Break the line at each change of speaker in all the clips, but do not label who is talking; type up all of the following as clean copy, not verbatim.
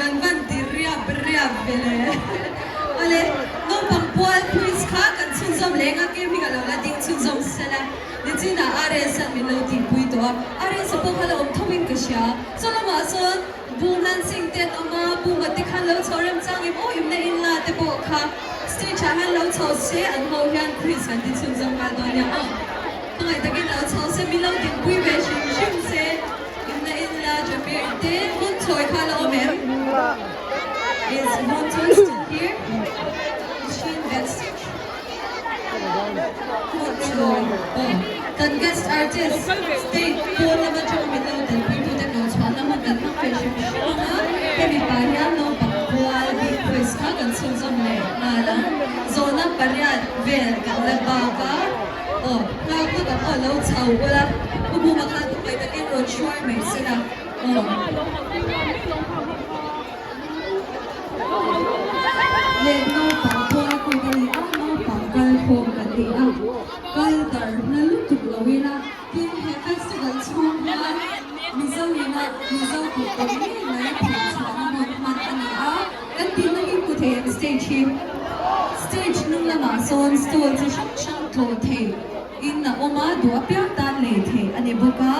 Kan van ti riap riap ve le. Awle, naupang pual quiz kha kan chhunzawm leng a, kei hming a lo la ding chhunzawm sela. Nichinah RS an min lo tihpui tawh a, RS a pawh kha la awm tho in ka hria. Chaw lamah sawn Bu Hlan Singh te an awm a, Bu Mate khan lo chho remchang em aw imna in la te pawh kha stage ah hian lo chho se an ho hian quiz kan ti chhunzawm nghal dawn nia aw. Hmangaih takin lo chho se min lo dinpui ve hrim hrim se imna in la Jamir te hun chawi kha la awm em? Is Hun Chawi still here? Is she in backstage? Kan guest artist state pawn lama tawng min lo telpuitute ko chhuahna hmun kan hmang ve hrim hrim ang a, hemi pah hian naupang kual bik quiz kha kan chhunzawm leh nghal ang. Zawhna pariat vel kan la bak a, aw nghak phawt ang aw lo chho ula, Pu Buma khan thuhmai takin rawn hruai mai se la aw. Leh naupang kual kut a ni a, naupang kal khawm kan ni a, kal dar hna lutuk lo ila, tin he festival chhung hian Mizo ina Mizo kut kawr ngei mai phurh chhuahna hmun hman a ni a, kan tihna hi hmu thei ang stage hi. Stage hnung lamah sawn stall chi hrang hrang tlawh thei in a awm a, duh apiang tan lei theih a ni bawk a.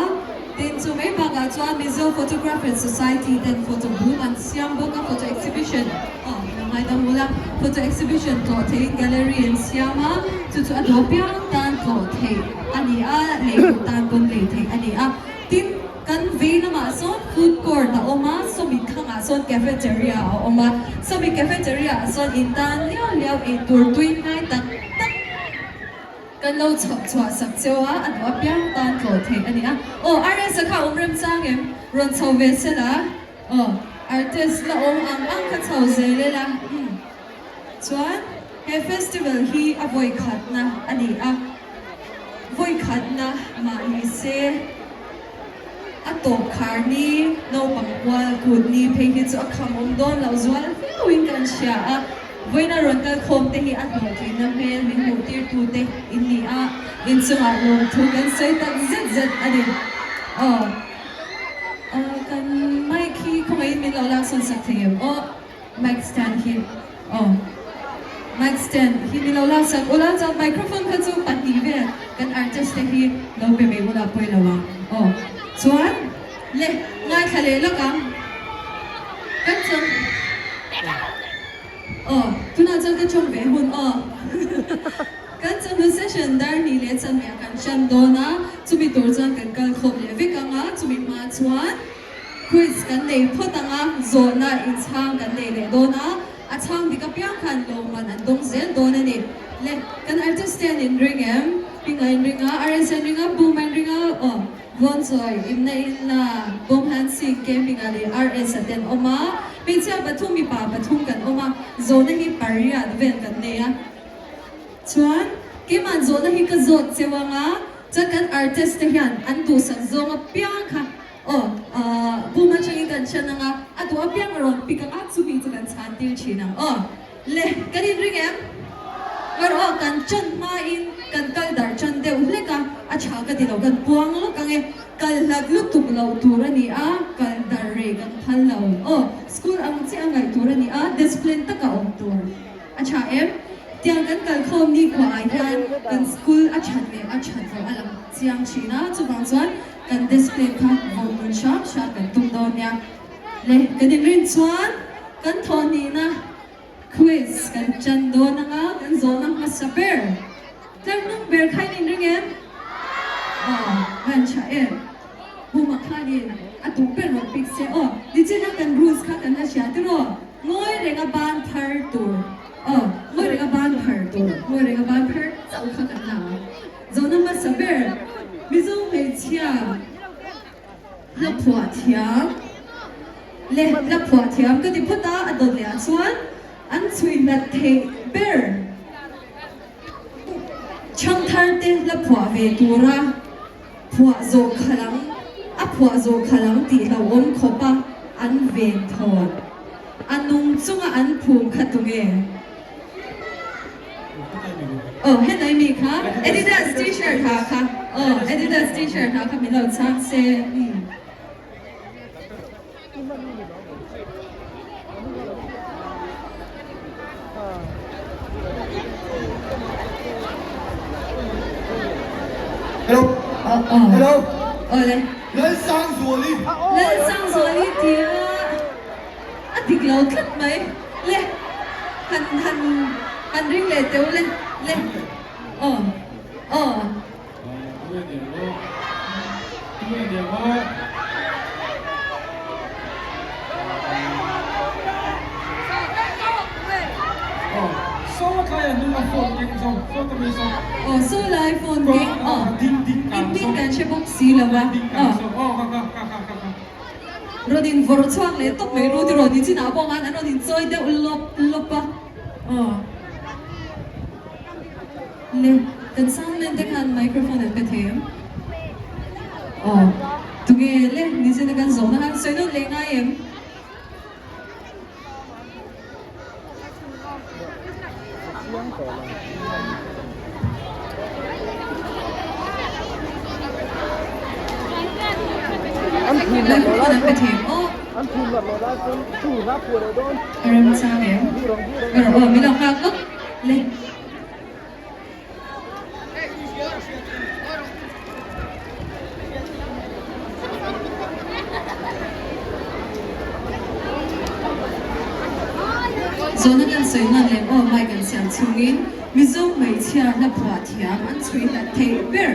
Tin, chu mai bakah chuan Mizo Photographers Society ten photo booth an siam bawk a, photo exhibition, aw lo ngaidam ula, photo exhibition tlawh theihin gallery an siam a, chu chu a duh apiang tan tlawh theih a ni a, lei duh tan pawn lei theih a ni a. Tin, kan vei lamah sawn food court a awm a, sawmi thangah sawn cafeteria a awm a, sawmi cafeteria ah sawn in tan liau liau eitur tui hnai tak tak, Kan lo chhawp chhuah sak cheu a, a duh apiang tan tlawh theih a ni a. Aw, RS-a kha awm remchang em? Rawn chho ve se la. Aw, artist la awm ang ang kha chho zel e la. Umm. Chuan, he festival hi a vawi khatna a ni a. Vawi khatna mah ni se, a tawp khar ni, naupang kual kut ni phei hi chu a kham awm dawn loh zual viauin kan hria a. Vawiina rawn kal khawm te hi a hlawhtlinna hmel min hmuh tir tu te in ni a, inchungah lawmthu kan sawi tak zet zet a ni. Aw, kan mic hi khawngaihin min lo lak sawn sak thei em? Aw, mic stand hi, aw, mic stand hi min lo lak sak ula, chuan microphone kha chu pahnih vel kan artist te hi lo pe mai ula pawi lo ang. Aw, chuan le ngaithla leh lawk ang. Kan chawng. Aw, tunah chuan ka chawng ve hun aw. Kan chawhnu session dar hnih leh chanmeh kan hran dawn a, chumi tur chuan kan kal khawp leh vek ang a, chumi hma chuan quiz kan nei phawt ang a, zawhna inchhang kan nei leh dawn a, a chhang dik apiang khan lawmman an dawng zel dawn a ni. Le, kan artist te an inring em? Pinga inring a, RS a inring a, Boom a inring a, aw. Vawnchawi, Imna Inla, Bawm Han Singh, Camping-ah leh RS a ten awm a, hmeichhia pathum mipa pathum kan awm a, zawhna hi pariat vel kan nei a. Chuan, keima'n zawhna hi ka zawt cheu ang a, chuan kan artist te hian an duhsak zawng apiang kha aw bum atangin kan hran ang a, a duh apiang a rawn pick ang a, chumi chu kan chhan tir thin ang aw. Le, kan inring em? Ngar aw, kan chan hmain kan kal dar chan deuh hlek a, a tha ka ti lo, kan puang lawk ang e. Kal hlat lutuk loh tur a ni a, kal dar rei kan phal lo. Aw, school ang chiah a ngaih tur a ni a, discipline taka awm tur. A tha em? Tiang kan kal khawm ni khuaah hian kan school a that leh a that loh a lang chiang thin a, chuvang chuan kan discipline kha vawm nun hram hram kan tum dawn nia. Le, kan inrin chuan kan thawhnihna quiz kan chan dawn anga kan zawhna hmasa ber tlarhnung ber kha in inring em? Aw, kan tha em? Buma khanin a duh ber rawn pick se aw, nichina kan rules kha kan la hria tiraw? Ngawi renga ban phar tur aw, ngawi renga ban phar tur, ngawi renga ban phar chauh kha kan la ang. Zawhna hmasa ber Mizo hmeichhia. Hla phuah thiam le hla phuah thiam ka ti phawt a, a dawt leh ah chuan an chhui hlat theih ber Chhangthar te hla phuah ve tura phuah zawh khalh ang a phuah zawh khalh ang tih hlauhawm khawp a an ven thawn a nung chunga an phum kha tunge? Aw helai mi kha Adidas t-shirt ha kha aw Adidas t-shirt ha kha min lo chhang se umm.
Hello. Hello.
Awle.
Lalsangzuali.
Lalsangzuali tia a dik lo tlat mai. Le han han han ring leh teuh le le aw aw. Aw saw lai phone keng aw in ding kan hre bawk si lo a aw rawn in vawrh chhuak leh tawp mai ru tiraw ni chinah pawh khan an rawn in chawi deuh lawp lawp a aw. Le, kan soundman te khan microphone an pe thei em? Aw, tunge le nichina kan zawhna khan sawi nawn leh ngai em? Microphone an pe thei em? Aw. A remchang em? Aw, min lo nghak lawk le. Zawhna kan sawi hman leh aw mic an siam chhungin Mizo hmeichhia hla phuah thiam an chhui hlat theih ber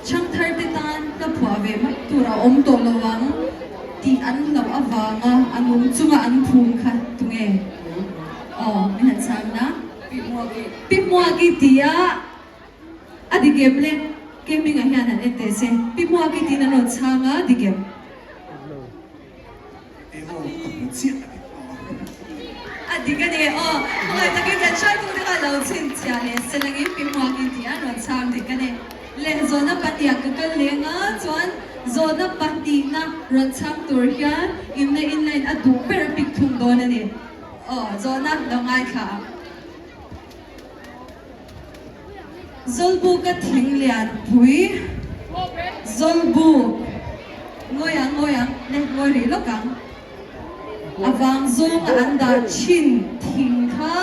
chhangthar te tan hla phuah ve mai tur a awm tawh lo ang tih an hlauh avanga a nung chunga an phum kha tunge? Aw min han chhang na. Pi Hmuaki tia a dik em le? Keming ah hian han en teh se. Pi Hmuaki tiin an rawn chhang a, dik em? A dik a ni aw. Khawngaih takin kan hruaitute kha lo chhinchhiah leh se langin Pi Hmuaki tia an rawn chhang dik a ni. Le zawhna pahniha ka kal leng a, chuan zawhna pahnihna rawn chhang tur hian inna inline a duh ber a pick thung dawn a ni. Aw, zawhna lo ngaithla ang. Zawlbuka thing lian pui Zawlbuk ngawi ang ngawi ang le ngawi rih lawk ang. A vang zawnga an dah thin thing kha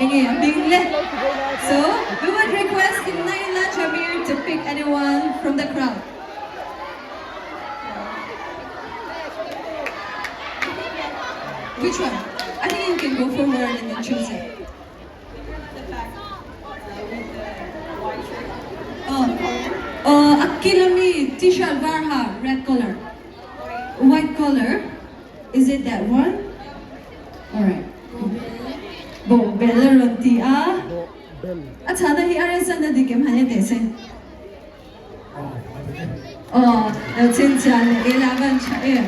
enge a hming le? So, we would request Imnaila Jamir to pick anyone from the crowd. Which one? I think you can go forward and then choose it. Oh, oh, a mi t-shirt var ha, red color. White color. Is it that one? Alright. Bo bel rawn ti a. A chhana hi a resan na dik em han e teh se. Aw, lo chhinchhiah leh ila van tha em.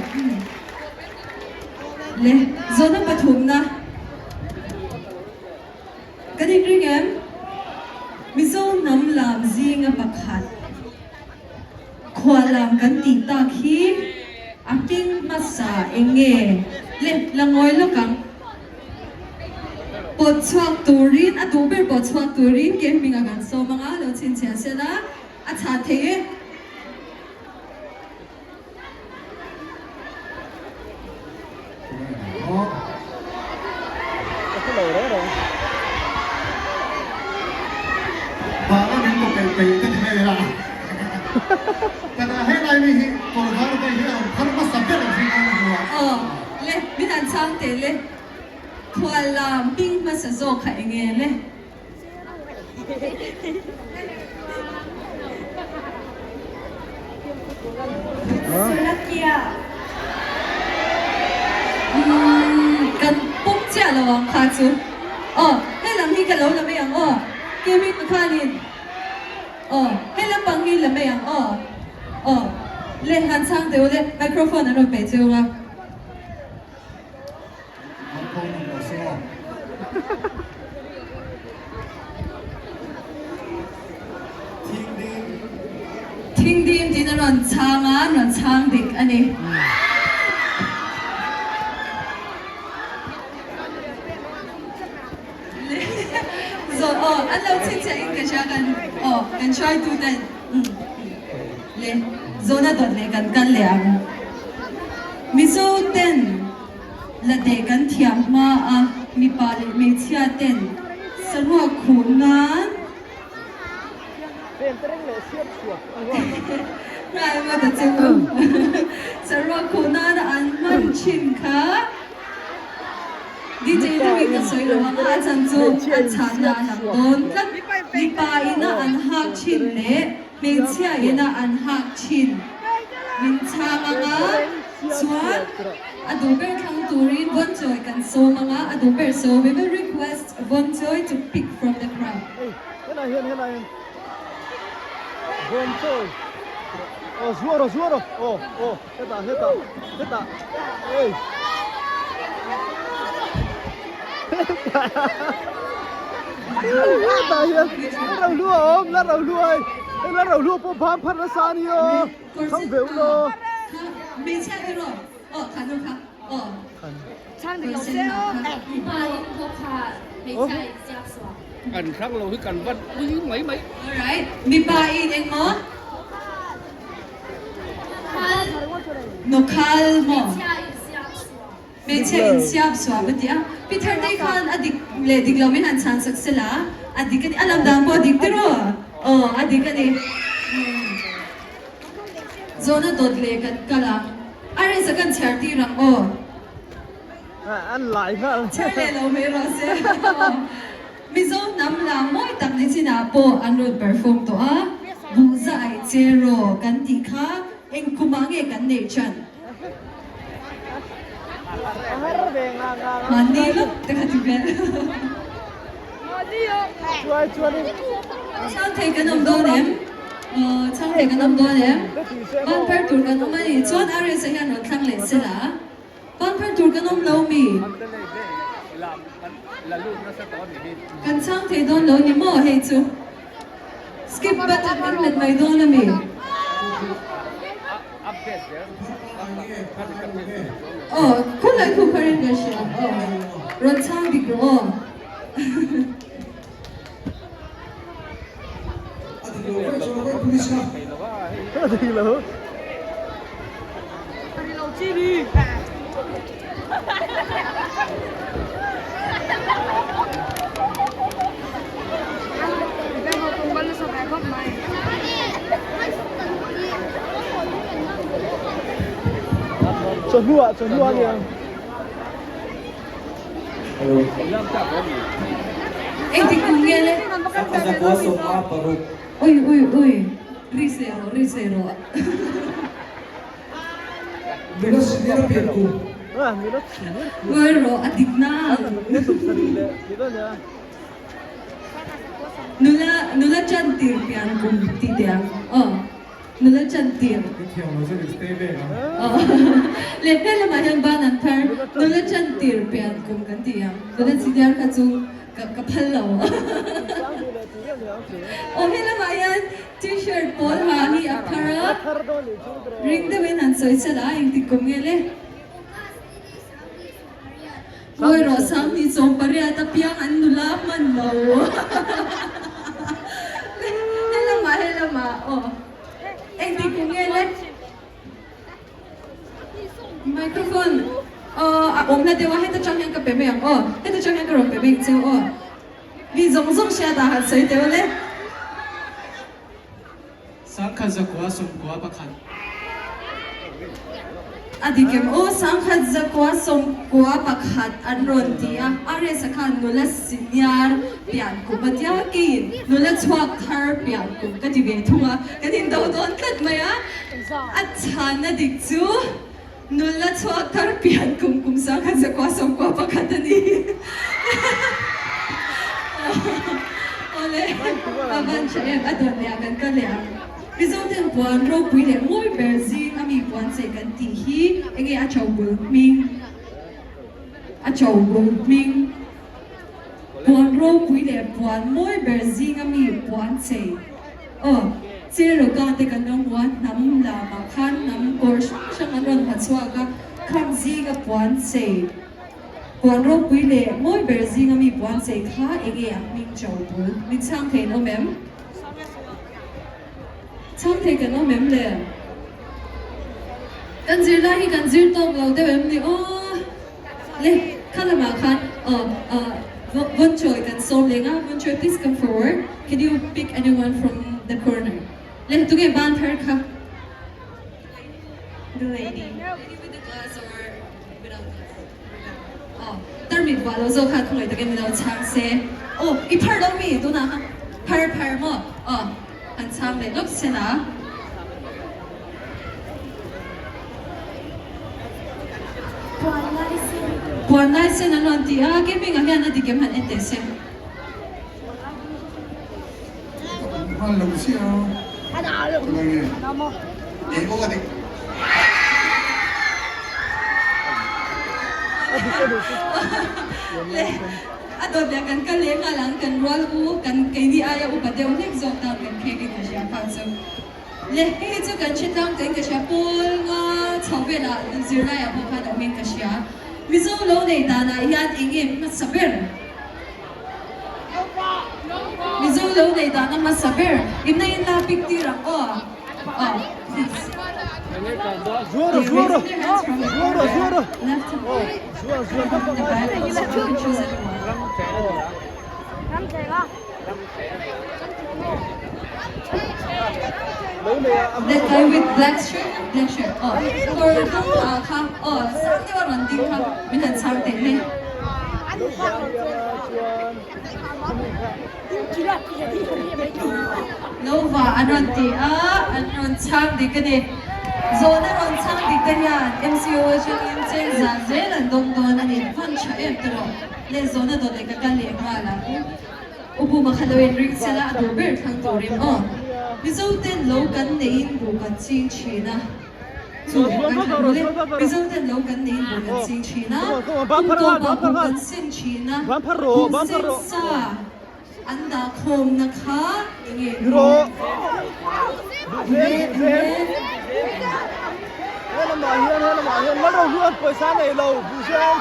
Le, zawhna pathumna kan inring em? Mizo hnam lam zinga pakhat khualam kan tih tak hi a hming hmasa eng nge? Le, la ngawi lawk ang. Pawt chhuak turin, a duh ber pawt chhuak turin ke hming a kan sawm ang a, lo chhinchhiah sela a chhah thei e.
Banga min ko peih peih ka ti mai la. Ka dah he lai mi hi kawr var te hi a rawn thar hmasa ber ang hring a hmu a.
Aw le, min han chhang teh le. Khual lam hming hmasa zawk kha eng nge le?
Slovakia.
Umm, kan pawm chiah lo ang kha chu. Aw, helam hi ka lo la mai ang aw. Kevin khanin. Aw, hei lampang hi la mai ang aw. Aw, le han chhang teh u le, microphone an rawn peih cheu a.
Microphone an rawn sawi a. Thingdim.
Thingdim tiin an rawn chhang a, an rawn chhang dik a ni. Zawh aw an lo chhinchhiah in ka hria kan aw kan hruaitu ten le zawhna dawt leh kan kal leh ang. Mizo ten la deh kan thiam hma a mipa leh hmeichhia ten saruak khuh nan. Ngai maw ta chu saruak khuh nana an hman thin kha DJ Louie ka sawi lo ang a, a chan chu a chhahna a lang dawn tlat. Mipa ina an hak thin leh hmeichhia ina an hak thin min chhang ang a, chuan a duh ber thlang turin Vawnchawi kan sawm ang a, a duh ber so we will request Vawnchawi to pick from the crowd.
Helai hian helai hian Vawnchawi aw zuar aw zuar aw aw aw hetah hetah hetah ei hetah hian la ro hlua a awm la ro hlua hei hei la ro hlua pawh bam phat nasa a ni aw thlang ve u law.
Hmeichhia erawh aw kha nu kha aw.
Kan hrang lo hi kan van ui mai mai.
Alright, mipa in engmaw? Nokhal maw? Hmeichhia in siam suam a ti a. Pi Thartei khan a dik leh dik lo min han chhan sak sela, a dik a ni. A lam dan pawh a dik tiraw? Aw, a dik a ni. Zawhna dawt leh kan kal ang. A rinsa kan chhiar tir ang aw.
An lai nghal.
Chhiar leh lo mai rawh se aw. Mizo hnam lam mawi tak ni chinah pawh an rawn perform tawh a. Buhza aih che raw kan tih kha eng kumah nge kan neih chan? Mahni lawk te kha ti vel. Chhang thei kan awm dawn em? Aw, chhang thei kan awm dawn em? Ban phar tur kan awm a ni. Chuan RS-a hian rawn thlang leh se la. Ban phar tur kan awm lo mi? Kan chhang thei dawn lo ni maw hei chu? Skip button kan hmet mai dawn a mi? Aw, khawlai khu kharin ka hria. Aw, rawn chhang dik rawh aw.
Chawhnu ah chawhnu ah nia.
Engtik kum nge le? Ui ui ui ri se rawh ri se rawh. Ngawi rawh a dik na. Nula nula chan tir pian kum tih teh ang aw nula chan tir aw leh hmel lamah hian ban an phar nula chan tir pian kum kan ti ang nula senior kha chu ka ka phal lo aw he lamah hian t-shirt pawl ha hi a phar a ring deuhin an sawi chal a engtik kum nge le. Ngawi rawh Sanghni chawm pariat a piang an nula hman lo. Helamah helamah aw. Engtik kum nge le? Microphone aw a awm hla deuh a heta tang hian ka pe mai ang aw. Heta tang hian ka rawn pe mai ang cheu aw. Mi zawng zawng hriat ah han sawi teuh le.
Sangkhat zakua sawmkua pakhat.
A dik em aw, Sangkhat zakua sawmkua pakhat an rawn ti a, RS-a khan nula senior pian kum a tia, keiin nula chhuak thar pian kum ka ti ve thung a, kan indo dawn tlat mai a, a chhanna dik chu nula chhuak thar pian kum kum Sangkhat zakua sawmkua pakhat a ni. Awle, a van tha em, a dawn leh ah kan kal leh ang. Mizo ten puan ropui leh mawi ber zing a mi puan chei kan tih hi enge a cho bul hming? A cho bul hming. Puan ropui leh puan mawi ber zing a mi puan chei. Aw, Cheroka te kan lo hmu a, hnam lamah khan hnam kawr hrang hrang an rawn ha chhuak a, khang zing a puan chei. Puan ropui leh mawi ber zing a mi puan chei kha enge a hming cho bul? Min chhang thei an awm em? Chhang thei kan awm em le? Kan zirlai hi kan zir tawk lo deuh em ni aw? Le, kha lamah khan aw Vawnchawi kan sawm leng a, Vawnchawi please come forward, can you pick anyone from. the corner. Le tunge ban phar kha?
The lady.
Lady with the glass or without glass? Aw, tarmit vuah lo zawk khan khawngaih takin min lo chhang se. Aw, i phar lo mi tunah khan phar phar maw? Aw, han chhang leh lawk sen a.
Puan lai sen.
Puan lai sen an rawn ti a, camping ah hian a dik em han en teh se.
Hman lo chiah a. Tunge nge? Eng aw a dik.
Le a dawt leh kan kal leh nghal ang kan rual u kan keini aia upa deuh hlek zawk tan kan khek in ka hria kha chu. Le hei hi chu kan hre tlang tawhin ka hria pawl nga chho velah zirlaiah pawh khan awmin ka hria. Mizo lo nei danah hian eng nge hmasa ber? Mizo lo nei dana hmasa ber inna in la pick tir ang aw. Aw please.
Zuar rawh zuar rawh zuar rawh zuar rawh aw zuar zuar vak vak Lo nei a
That guy with black shirt, black shirt, aw kawr dum ah kha aw sang deuh a rawn ding kha min han chhang teh le.
Lo vang nia chuan
Lo va an rawn ti a, an rawn chhang dik a ni. Zawhna rawn chhang dik te hian MCO atangin cheng zah zel an dawng dawn a ni. Hman tha em te rawh. Le zawhna dawt leh ka kal leh nghal ang. U Buma kha lo in ring sela a duh ber thlang turin aw. Mizo ten lo kan neihin buh kan ching thin a. Chu kan thlan mawle. Mizo ten lo kan neihin buh kan ching thin a. Kum tawpah buh kan sem thin a. Buh seng sa an dah khawmna kha enge maw? Enge enge?
Helamah hian helamah hian Lalrohluan pawisa nei lo buhzeng.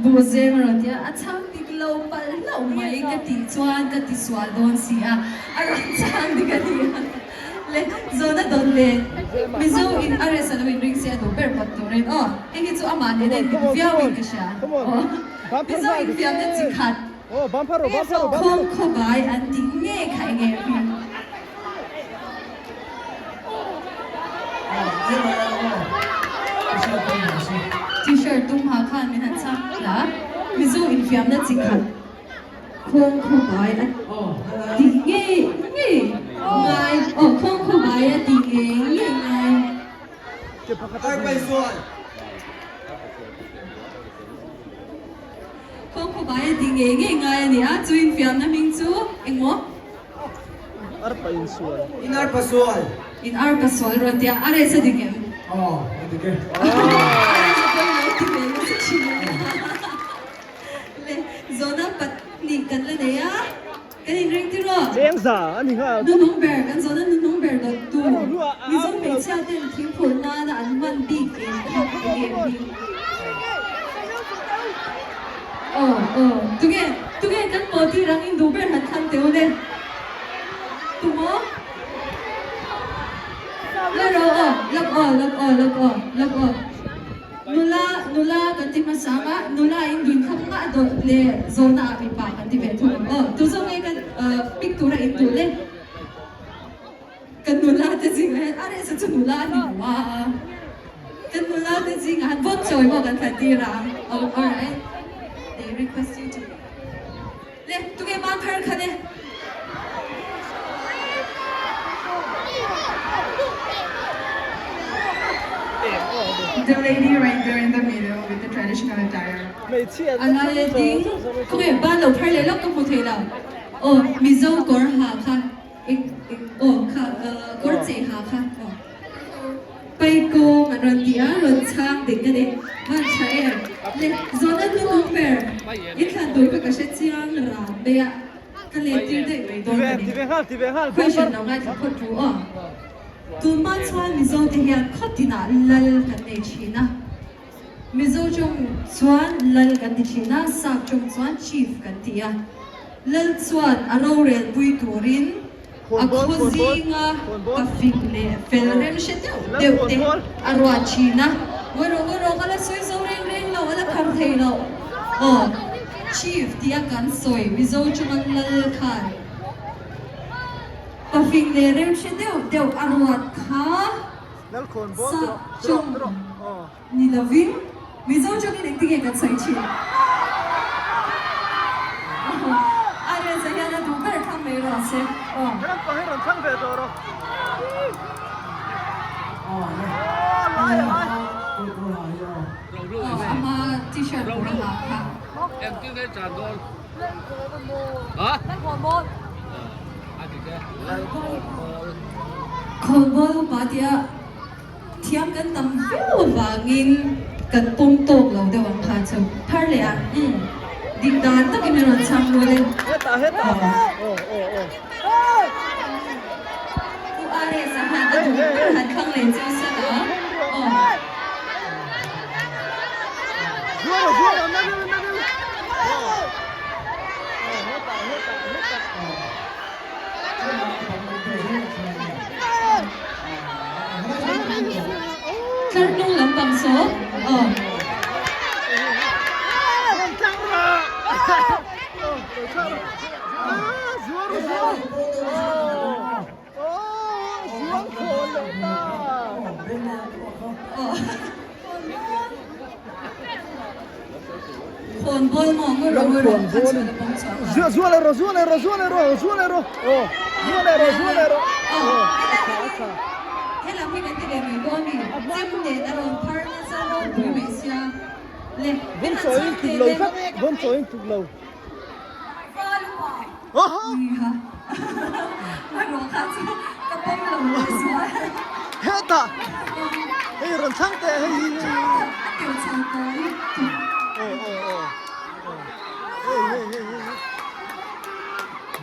Buhzeng rawn tia a chhang dik lo palh hlauh mai ka tih chuan ka ti sual dawn si a, a rawn chhang dik a ni a. Le zawhna dawn le Mizo in a rest a lo in ring se a duh ber phawt turin aw hei hi chu amah nen a in dik viau in ka hria aw Mizo in fiamna chi khat khawng khawbai an tih nge kha enge a hming. T-shirt dum ha khan min han chhang la Mizo in fiamna chi khat. Khawng khawbai a ti ngei ngei ngai aw khawng khawbai a ti ngei ngei ngai. Khawng khawbai a ti ngei ngei ngai a ni a, chu infiamna hming chu engmaw?
Arpa insual.
In arpa sual.
In arpa sual rawn tia a reh sa dik em?
Aw, a dik e.
A reh sa pawhin lo ti ve nasa thin a nia. Le zawhna pahnih kan la nei a, kan inring tir aw.
Cheng za a ni nghal.
Nunung ber, kan zawhna nunung ber dawt tu Mizo hmeichhia ten thingphurh nana an hman bik eng kha enge hming? Aw aw, tunge tunge kan maw tir ang in duh ber han thlang teh u le. Tumaw? La ro aw, lak aw, lak aw, lak aw, lak aw. Nula, nula kan ti hmasa ang a, nula in dun kha kawngah a dawt leh zawhna ah mipa kan ti ve thung ang aw. Tu zawk nge kan pick tura in duh le? Kan nula te zingah hian a rehsa chu nula a ni lo a, kan nula te zingah hian vawn chawi pawh kan thlan tir ang. Oh, alright. They request you to. Le, tunge ban thar kha le?
The lady right there in the middle with the traditional attire.
A lai a ding, khawnge ban lo phar leh lawk ka hmu thei lo. Aw, Mizo kawr ha kha, ik ik aw kha kawr chei ha kha aw. Paikawng an rawn ti a, rawn chhang dik a ni. Hman tha em? Le, zawhna hnuhnung ber i thlan tur kha ka hre chiang ram mai a, ka let tir daih mai dawn a ni. Question lo ngaithla phawt ru aw. Tunhma chuan Mizo te hian khaw tinah lal kan nei thin a. Mizo tawng chuan Lal kan ti thin a, Sap tawng chuan Chief kan ti a. Lal chuan a rorel pui turin a khaw zinga ka fing leh fel rem hre deuh deuh te a ruat thin a. Ngawi rawh, ngawi rawh, ka la sawi zo reng reng lo, a la khar thei lo. Aw, Chief tia kan sawi Mizo chunga Lal khan ka fing leh rem hre deuh deuh a ruat kha sap chawng ni lovin Mizo chawngin engtinge kan sawi thin? A reza hian a duh ber thlang mai rawh se aw. Aw a hma t-shirt kawr a ha kha. Khawnbawl upa tia thiam kan tam viau avangin kan pawm tawk lo deuh ang kha chu thar leh a umm dik dan takin a rawn chhang rual e. Pu RS a han a duh ber han thlang leh chiu sat a aw. Tlar hnung lampang saw aw. Khawnbawl maw ngaw rawh ngaw rawh kha chu la pawm chhuak a.
Zual rawh zual rawh zual rawh zual rawh aw zual rawh zual rawh aw a tha a tha.
Helam hi kan ti ve mai dawn mi chem nen a rawn phar nasa ropui mai sia le.
Vawm chawi in tluk lo tlat vawm chawi in tluk lo. Hetah hei rawn chhang teh hei hi aw aw aw hei hei hei hei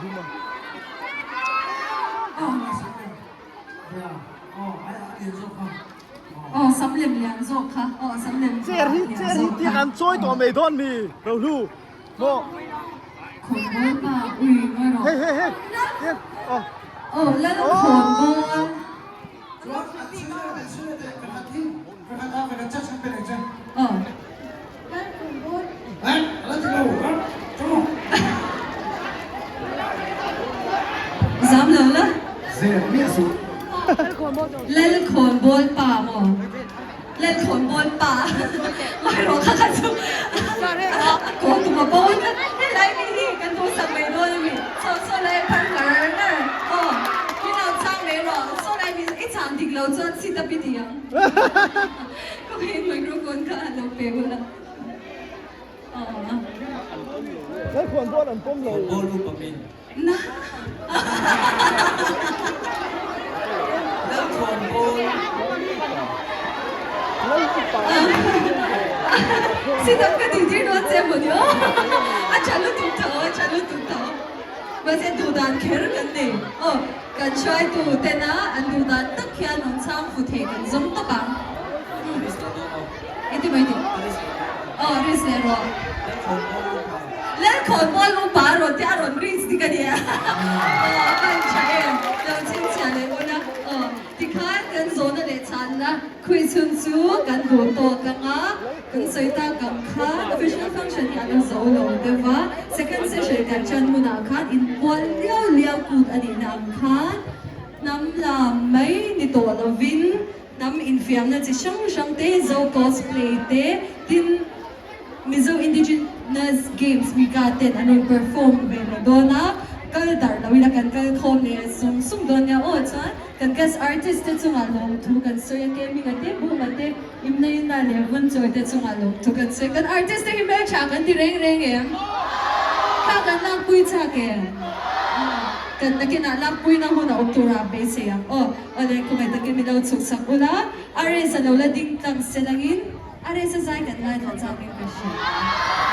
duma
Aw sam lem lian zawk kha aw sam lem
chair hi chair hi tiang an chawi tawh mai dawn mi Rohlu. Maw?
Khawnbawl pa ui ngawi rawh.
Hei hei hei. Hei. Aw.
Aw lal khawnbawl. Aw.
Lal khawnbawl.
Zam lo la. Lal khawnbawl pa maw? Lalkhawnbawl pa mai rawh kha kha chu a kaw tum a bo tlat helai mi hi kan duhsak mai dawn a mi saw saw lai phar ngar ngar aw min lo chhang mai rawh saw lai mi i chhang dik lo chuan sit up i ti ang ka main microphone kha a lo pe bawlh a aw.
Lalkhawnbawl an pawm lo.
Khawnbawl upa min.
Na.
Lalkhawnbawl.
Sit up ka tih tir dawn che maw ni aw. A tha lutuk tho, a tha lutuk tho. Mahse duh dan kher kan nei. Aw, kan hruaitu tena an duh dan tak hian rawn chhang fu thei kan zawng tawp ang. Engtin mai tih? Aw, risk leh rawh. Lalkhawnbawl upa a rawn tih a rawn risk dik a ni a. Aw, a van tha em? Lo chhinchhiah leh un a. Aw, tikhan kan zawhna leh chhanna khuih chhun chu kan duh tawk ang a, kan sawi tak ang khan official function hi a la zo lo deuh va, second session kan chan hmunah khan inbual liau liau kut a nihna ang khan hnam lam mai ni tawh lovin Hnam infiamna chi hrang hrang te, Zo cosplay te, tin Mizo Indigenous Games Mika ten an rawn perform ve leh dawn a, kal darh lo ila kan kal khawm leh sung sung dawn nia aw chuan kan guest artist te chungah lawmthu kan sawi a, Keming-a te, Buma te, Imnaina leh Vunchawi te chungah lawmthu kan sawi. Kan artist te hi hmeltha kan ti reng reng em? Kha kan lakpui chak em? Kan nakinah lakpuina hun a awm turah beisei ang aw. Awle, khawngaih takin min lo chhuk sak ula, a race a lo la ding tlang se langin a race a zai kan ngaithla chak in ka hria.